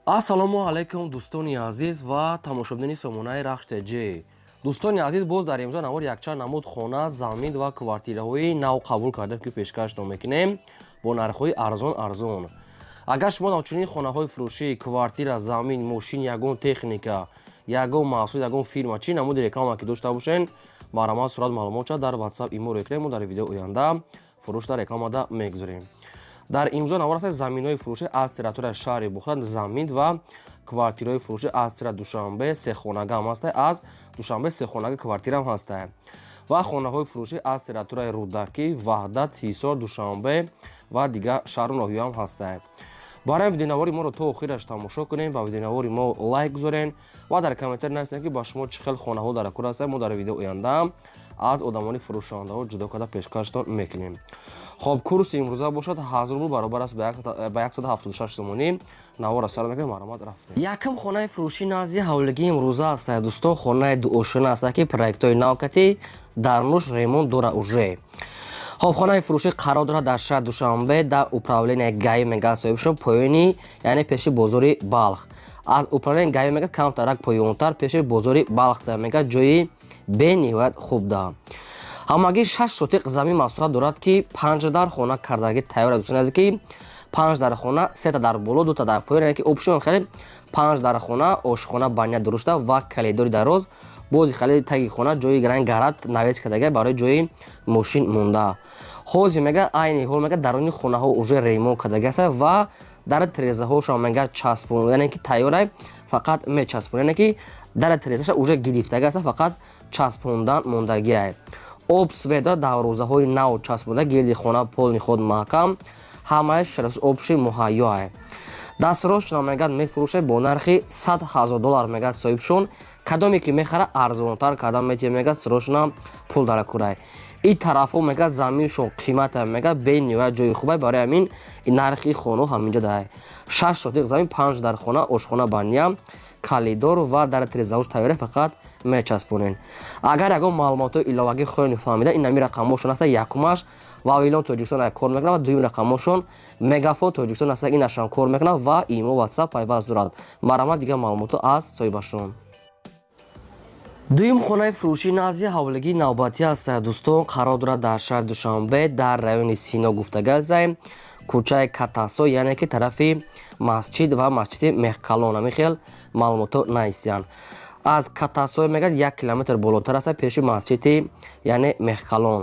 Ассалому алайкум, дӯстони азиз ва тамошобинони сомонаи Рахш ТЖ. Дӯстони азиз, боз дар имзо навор якчанд намуд хона, замин ва квартираҳои нав қабул кардем, ки пешкашто мекунем бо нархҳои арзон арзон. Агар шумо ҳамчунин хонаҳои фурӯшӣ, квартира, замин, мошин, ягон техника, ягон маҳсул, ягон фирма, чӣ намуди реклама ки дошта бошен, марҳамат, сурат, маълумотша дар WhatsApp, имо рекунем, мо дар видео оянда фурӯшда рекламада мегузорем. Дар имзо навор аст заминҳои фурӯшӣ аз территорияи шаҳри Бухоро, замин ва квартираҳои фурӯшӣ аз тира Душанбе, сехонага ҳам ҳаста, аз Душанбе сехонага квартираам ҳаста ва хонаҳои фурӯшӣ аз территорияи Рӯдакӣ, Ваҳдат, Ҳисор, Душанбе ва дигар шаҳру ноҳияҳам ҳаста. Барои видеонавори моро то охираш тамошо кунем, ба видеонавори мо лайк гузорен ва дар комментар нависем, ки ба шумо чӣ хел хонаҳо дар кор ҳастанд. Мо дар видео оянда аз одамони фурӯшандаҳо ҷудо карда пешкаштон мекунем. Хоб, курси имрӯза бошад 1000 рубл, баробар аст ба 176 сомонӣ. Навора сар мекунем, марҳамат, рафтем. Якум хонаи фурӯшӣ назди ҳавлигии имрӯза аст, дӯстон. Хонаи дуошина аст, ки проектҳои навкати дарнуш ремонт дора уже. Хоб, хонаи фурӯшӣ қарор дорад дар шаҳри Душанбе, дар управления ГАИ мега соҳибшо, поёни, яъне пеши бозори Балх. Аз управления ГАИ мега камтарак поёнтар, пеши бозори Балх мега, ҷои бениҳоят хуб да. Ҳамагӣ 6 сотиқ замин масоҳат дорад, ки панҷ дар хона кардагӣ тайёр аст, дӯстони азиз, ки панҷ дар хона, сета дар боло, дута дар поён, яъне ки общем хеле панҷ дар хона, ошхона, баня дурушта ва калидори дароз. Бози хеле таги хона ҷои гран гарат навес кардага барои ҷои мошин монда. Ҳозир мега, айни ҳол мега, даруни хонаҳо уже ремонт кардага аст ва дар тирезаҳошам мега часпон, яъне ки тайёрай, фақат мечаспон, яъне ки дар тирезаша уже гирифтага аст, фақат часпондан мондагиай. Об, свет дорад, дарвозаҳои нав часпонда, гирди хона полный худ маҳкам, ҳамаи шароити общий муҳайёай. Дастрошона мегӯяд, мефурӯшад бо нархи 100 000 доллар. Мегӯяд соҳибшон, кадоме ки мехара, арзонтар карда метиҳад. Мегӯяд, сирошона пул даракурай. Ин тарафҳо, мегӯяд, заминшон қимата, мегӯяд, бениҳоят ҷои хубай. Барои ҳамин нархи хонаҳо ҳаминҷо даҳай. 6 сотиқ замин, панҷ дар хона, ошхона, баня, калидор ва дар тирезаҳош тайёра, фақат мечаспонед. Агар ягон маълумотҳои иловагӣ хоҳед фаҳмида, ин ҳамин рақамҳошон аста. Якумаш Вавилон Тоҷикистон кор мекунад ва дуюм рақамҳошон Мегафон Тоҷикистон аста, инашам кор мекунад ва имо, Ватсап пайваст дорад. Марҳамат, дигар маълумотҳо аз соҳибашон. Дуюм хонаи фурӯшӣ назди ҳавлигии навбатӣ аст, дӯстон. Қарор дорад дар шаҳри Душанбе, дар райони Сино гуфтагазай, кӯчаи Катасо, яъне ки тарафи масҷид ва масҷиди Меҳкалон. Ҳамин хел маълумотҳо наистиянд. Аз Катасой мегӯяд, 1 километр болотар аст, пеши масҷиди, яъне Меҳкалон.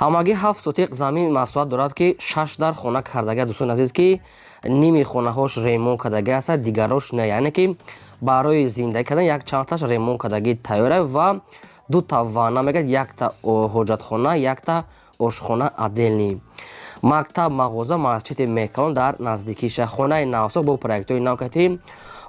Ҳамагӣ 7 сотиқ замин масоҳат дорад, ки шаш дар хона кардага, дӯстони азиз, ки ними хонаҳош ремонт кардагӣ аст, дигарош не, яъне ки барои зиндагӣ кардан як чандташ ремонт кардагӣ тайёра ва дута ванна, мегӯяд, якта ҳоҷатхона, якта ошхона отдельный. Мактаб, мағоза, масҷиди Меҳкалон дар наздикиша. Хонаи навсо бо проектҳои навкатӣ,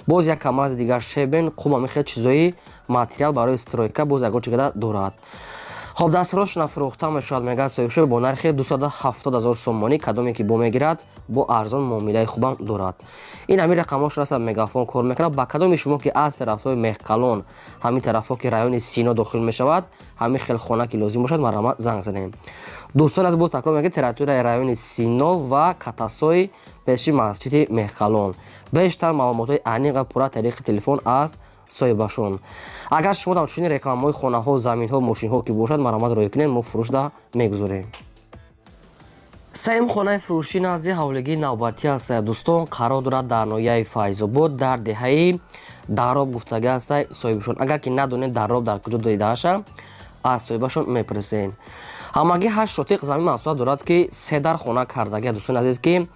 боз як камази дигар, щебень, қум, ҳамин хел чизои материал барои стройка, боз ягон чи када дорад. Хоб, дастрошона фурӯхта мешавад, мегӯяд соҳибшо, бо нархи 270 000 сомонӣ. Кадоме ки бо мегирад, бо арзон муомилаи хубам дорад. Ин ҳамин рақамҳошон аст, Мегафон кор мекунад. Ба кадоми шумо ки аз тарафҳои Меҳкалон, ҳамин тарафҳо ки райони Сино дохил мешавад, ҳамин хел хона ки лозим бошад, марҳамат, занг занем. Дӯстон, аз боз такрор мекунем: территорияи райони Сино ва Катасои, пеши масҷиди Меҳкалон. Бештар маълумотҳои аниқ ва пурра тариқи телефон аз соҳибашон. Агар шумо ҳамчунин рекламаҳои хонаҳо, заминҳо, мошинҳо ки бошад, марҳамат, роҳӣ кунед, мо фурӯшда мегузорем. Сеюм хонаи фурӯшӣ назди ҳавлигии навбатӣ аст, дӯстон. Қарор дорад дар ноҳияи Файзобод, дар деҳаи Дароб гуфтага аста соҳибшон. Агар ки надонед, Дароб дар куҷо доидаша, аз соҳибашон мепурсед. Ҳамагӣ 8 сотиқ замин масоҳат дорад, ки се дар хона кардагия, дӯстони азиз, ки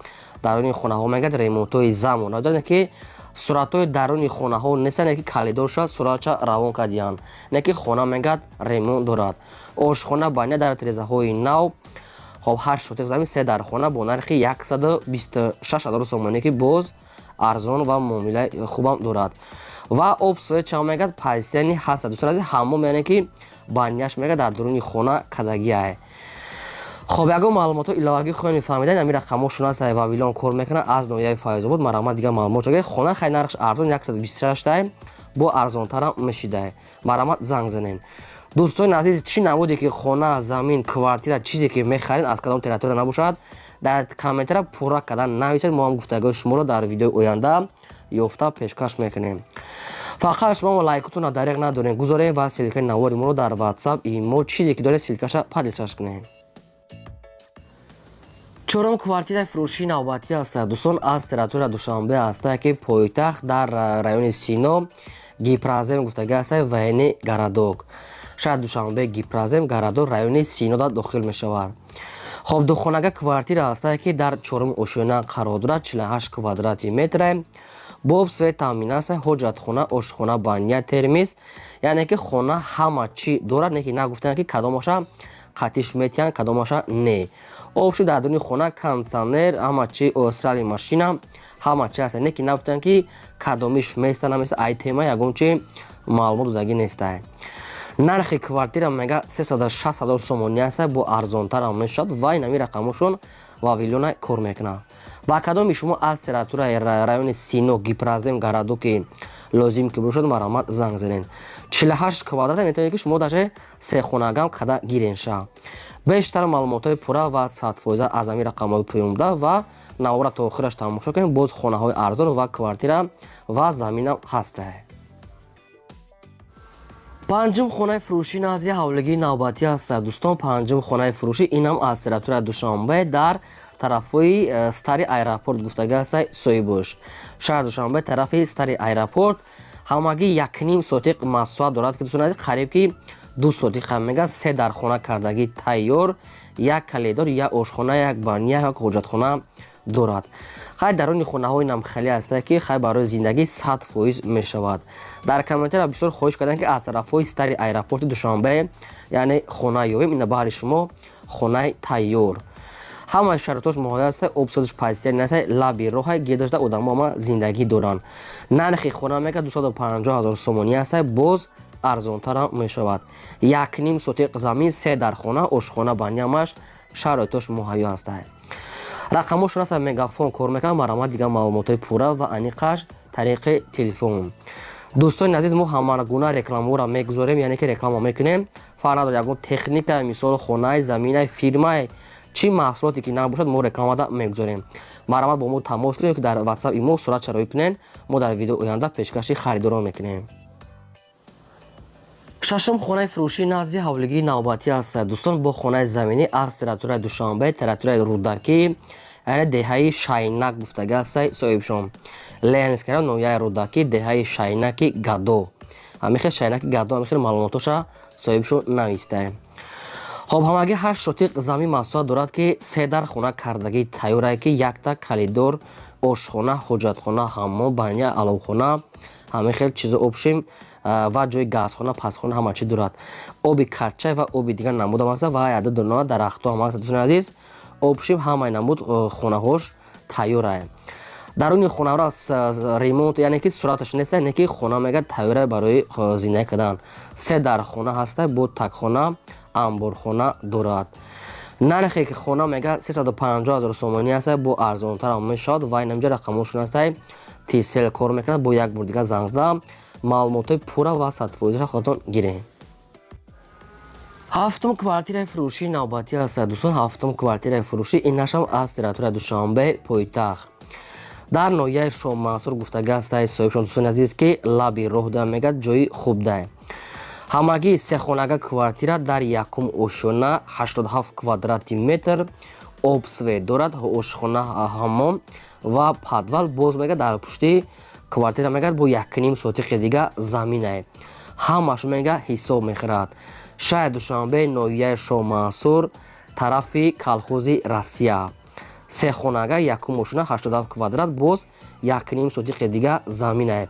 даруни хонаҳо, мегӯяд, ремонтҳои замона дорад, ки суратҳои даруни хонаҳо нестанд, ки калидорша суратша равон кардиянд, не ки хона, мегӯяд, ремонт дорад, ошхона, баня, дар тирезаҳои нав. Хоб, 8 сотиқ замин, се дар хона бо нархи 126 000 сомонӣ, ки боз арзон ва муомилаи хубам дорад. Ва об, свет ча, мегӯяд, постоянный ҳаста, дӯстон азиз. Ҳаммом, яъне ки баняш, мегӯяд, дар дуруни хона кардагиае. Хоб, ягон маълумотҳо иловагӣ хоҳем фаҳмидан, ҳамин рақамҳошон аст, Вавилон кор мекунад, аз ноҳияи Файзобод. Марҳамат, дигар маълумот шага. Хона хай нархш арзон, 126 тай, бо арзонтарам мешидай. Марҳамат, занг занед. Дӯстони азиз, чӣ намуде ки хона, замин, квартира, чизе ки мехаред, аз кадом территория набошад, дар комментария пурра кардан нависед. Мо ҳам гуфтагои шуморо дар видеои оянда Ёфта пешкаш мекунем. Фақат шумо лайкотонро дареғ надорем, гузорем ва ссылкаи навори моро дар WhatsApp, имо, чизе ки доред, ссылкаша поделиться кунем. Чорум квартираи фурӯшии навбатӣ аст, дӯстон, аз территория Душанбе ҳаста, ки пойтахт, дар райони Сино, Гипрозем гуфтагӣ аста, военный городок. Шаҳри Душанбе, Гипрозем городок, райони Синода дохил мешавад. Хоб, духонага квартира ҳаста, ки дар чорум ошёна қарор дорад, 48 квадрати метре, бо об, свет таъмин аст, ҳоҷатхона, ошхона, баня, термис, яъне ки хона ҳама чӣ дорад, не ки нагуфтанд, ки кадомаша қатиш метиҳанд, кадомаша не. Об шуд, дар дуни хона кондитсионер, ҳама чи, стиральный машина, ҳама чи ҳаст, не ки нагуфтанд, ки кадомиш места, наместа. Ай тема ягон чи маълумот додагӣ нестай. Нархи квартира мега 360 ҳазор сомонӣ аст, бо арзонтарам мешавад ва инами рақамошон вавилона кор мекунад. Ба кадоми шумо аз территорияи райони Сино, Гипрозем городоки лозим ки бошад, марҳамат, занг занед. 48 квадрата метавонед, ки шумо даже сехонагам када гирен ша. Бештар маълумотҳои пурра ва 100% аз ҳамин рақамҳои поён буда ва навора то охираш тамошо кунед. Боз хонаҳои арзон ва квартира ва заминам ҳастае. Панҷум хонаи фурӯшӣ назди ҳавлигии навбатӣ аст, дӯстон. Панҷум хонаи фурӯшӣ инам аз территорияи Душанбе, дар тарафҳои старый аэропорт гуфтагӣ аст соҳибош. Шаҳри Душанбе, тарафи старый аэропорт, ҳамагӣ 1,5 сотиқ масоҳат дорад, ки, дӯстон азиз, қариб ки 2 сотиқ ҳам мегӯяд. Се дар хона кардагӣ тайёр, як калидор, як ошхона, як баня, як ҳоҷатхона дорад. Хай, даруни хонаҳои нам хеле ҳаста, ки хай, барои зиндагӣ 100% мешавад. Дар комментария бисёр хоҳиш карданд, ки аз тарафҳои старый аэропорти Душанбе, яъне хона ёбем. Ина баҳри шумо хонаи тайёр, ҳамаи шароитош муҳайё аст, обсодаш пастияни нест, лаби роҳа гирдашда одамо ҳама зиндагӣ доранд. Нархи хона мега 250 ҳазор сомонӣ аст, боз арзонтарам мешавад. 1,5 сотиқ замин, се дар хона, ошхона, баня, ҳамаш шароитош муҳайё ҳаст. Рақамошон аст, Мегафон кор мекунад. Марҳамат, дигар маълумотҳои пурра ва аниқаш тариқи телефон. Дӯстони азиз, мо ҳамагуна рекламаҳоро мегузорем, яъне ки реклама мекунем, фарқ надорад, ягон техника, мисол, хонаи, заминаи, фирмаи, чӣ маҳсулоте ки набошад, мо рекламада мегузорем. Марҳамат, бо мо тамос кунед, ки дар WhatsApp имо сурат шароӣ кунед, мо дар видео оянда пешкаши харидорон мекунем. Шашум хонаи фурӯшӣ назди ҳавлигии навбатӣ аст, дӯстон, бо хонаи заминӣ аз территорияи Душанбе, территорияи Рӯдакӣ, яъне деҳаи Шайнак гуфтагӣ аст соҳибшон. Ленинский район, ноҳияи Рӯдакӣ, деҳаи Шайнаки Гадо, ҳамихел Шайнаки Гадо, ҳамихел маълумотоша соҳибшон навистае. Хоб, ҳамагӣ 8 сотиқ замин масоҳат дорад, ки се дар хона кардагӣ тайёрае, ки якта калидор, ошхона, ҳоҷатхона, ҳаммом, баня, аловхона, ҳамин хел чизо, общем, ва ҷои газхона, пасхона, ҳама чи дорад. Оби качай ва оби дигар намудам аст ва яду дона дарахтҳо ҳам аст. Дӯстони азиз, общем, ҳамаи намуд хонаҳош тайёрае. Даруни хонаро ремонт, яъне ки сураташ нест, не ки хона мега тайёрае барои зиндагӣ кардан. Се дар хона ҳаста, бо такхона, амборхона дорад. Нархе ки хона мега 350 ҳазор сомонӣ аст, бо арзонтарам мешавад ва инамҷа рақамошон ҳастай, Тисел кор мекунад. Бо як бор дигар занг зада, маълумотҳои пурра ва 100%-аша худатон гиред. Ҳафтум квартираи фурӯшии навбатӣ аст, дӯстон. Ҳафтум квартираи фурӯшӣ инашам аз территорияи Душанбе, пойтахт, дар ноҳияи Шоҳмансур гуфтагӣ ҳастай соҳибшон. Дӯстони азиз, ки лаби роҳ да мегӯяд, ҷои хуб дай. Ҳамагӣ сехонага квартира дар якум ошёна, 87 квадрати метр, об, свет дорад, ошхона, ҳаммом ва подвал. Боз мегӯяд, дар пушти квартира мегӯяд, бо 1,5 сотиқи дига заминае. Ҳамаш мега ҳисоб мехӯрад. Шаҳри Душанбе, ноҳияи Шоҳмансур, тарафи колхози Россия, сехонага, якум ошёна, 87 квадрат, боз 1,5 сотиқи дига заминае.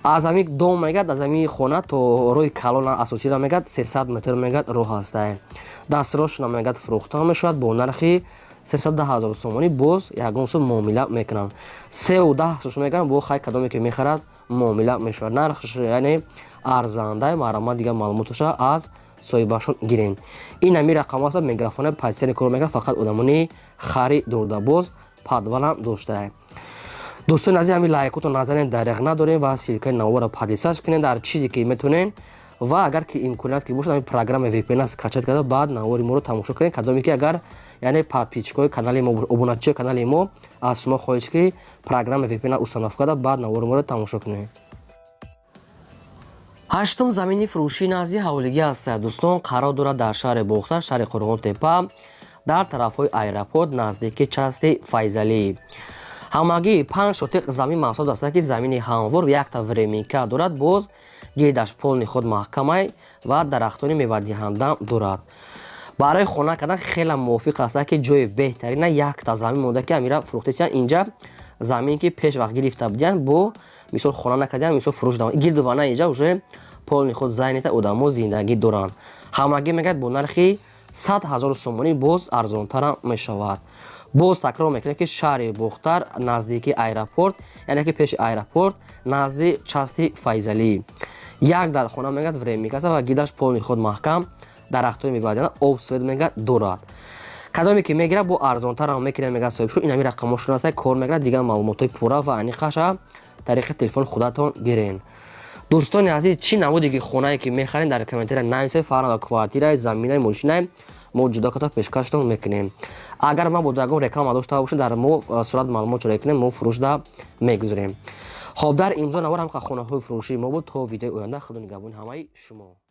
Аз ҳамин дом мегӯяд, аз ҳамин хона то роҳи калона асосиро мегӯяд, 300 метр мегӯяд роҳ ҳастае. Дастрошона мегӯяд, фурӯхта мешавад бо нархи 310 ҳазор сомонӣ. Боз ягон сум муомила мекунанд, сеу даҳ суш мегӯянд, бо хай, кадоме ки мехарад, муомила мешавад. Нархш яъне арзандай. Марҳамат, дигар маълумоташа аз соҳибашон гирен. Ин ҳами рақам аст, Мегафона пасияни кор мекунад, фақат одамони хари дурдабоз. Подвалам доштае. Дӯстони азиз, ҳамин лайкото назанен, дареғ надорем ва ссылкаи навора поделиться кунед дар чизе ки метавонен. Ва агар ки имконият ки бошад, ҳамин программа VPN скачать карда, баъд навори моро тамошо кунед. Кадоме ки агар, яъне подписчикои канали мо, обуначиҳои канали мо, аз шумо хоҳиш, ки программа VPN установка карда, баъд навори моро тамошо кунед. Ҳаштум замини фурӯшӣ назди ҳаволигӣ аст, дӯстон. Қарор дорад дар шаҳри Бохтар, шаҳри Қурғонтепа, дар тарафҳои аэропорт, наздики части Файзалӣ. Ҳамагӣ 5 сотиқ замин маҳсул аст, ки замини ҳамвор, якта временка дорад, боз гирдаш полный худ маҳкамай ва дарахтони мевадиҳанда дорад. Барои хона кардан хеле мувофиқ аст, ки ҷои беҳтарина. Якта замин монда, ки амира фурӯхтесиян. Инҷа замин ки пеш вақт гирифта будиян, бо мисол хона накардиян, мисол фурӯш гирду вана. Инҷа уже полный худ занята, одамо зиндагӣ доранд. Ҳамагӣ мегӯяд, бо нархи 100 000 сомонӣ, боз арзонтарам мешавад. Боз такрор мекунем, ки шаҳри Бохтар, наздики аэропорт, яъне ки пеши аэропорт, назди части Файзалӣ. Як дар хона мегӯяд, временка аст ва гирдаш полный худ маҳкам, дарахтои мевадиҳанда, об, свет мегӯяд, дорад. Кадоме ки мегирад, бо арзонтарам мекунем, мегӯяд соҳибшуд. Инами рақамошон аст, кор мекунад. Дигар маълумотҳои пурра ва аниқаша тариқи телефони худатон гирен. Дӯстони азиз, чӣ намуде ки хонае ки мехарем, дар комментария нависед. Фарқ надорад, квартираи, заминаи, мошинаи, мо ҷудо карда пешкаштон мекунем. Агар мабодо ягон реклама дошта бошед, дар мо сурат маълумот ҷорӣ кунем, мо фурӯшда мегузорем. Хоб, дар имзо навор ҳам хонаҳои фурӯшии мо буд. То видеои оянда, худо нигаҳбони ҳамаи шумо.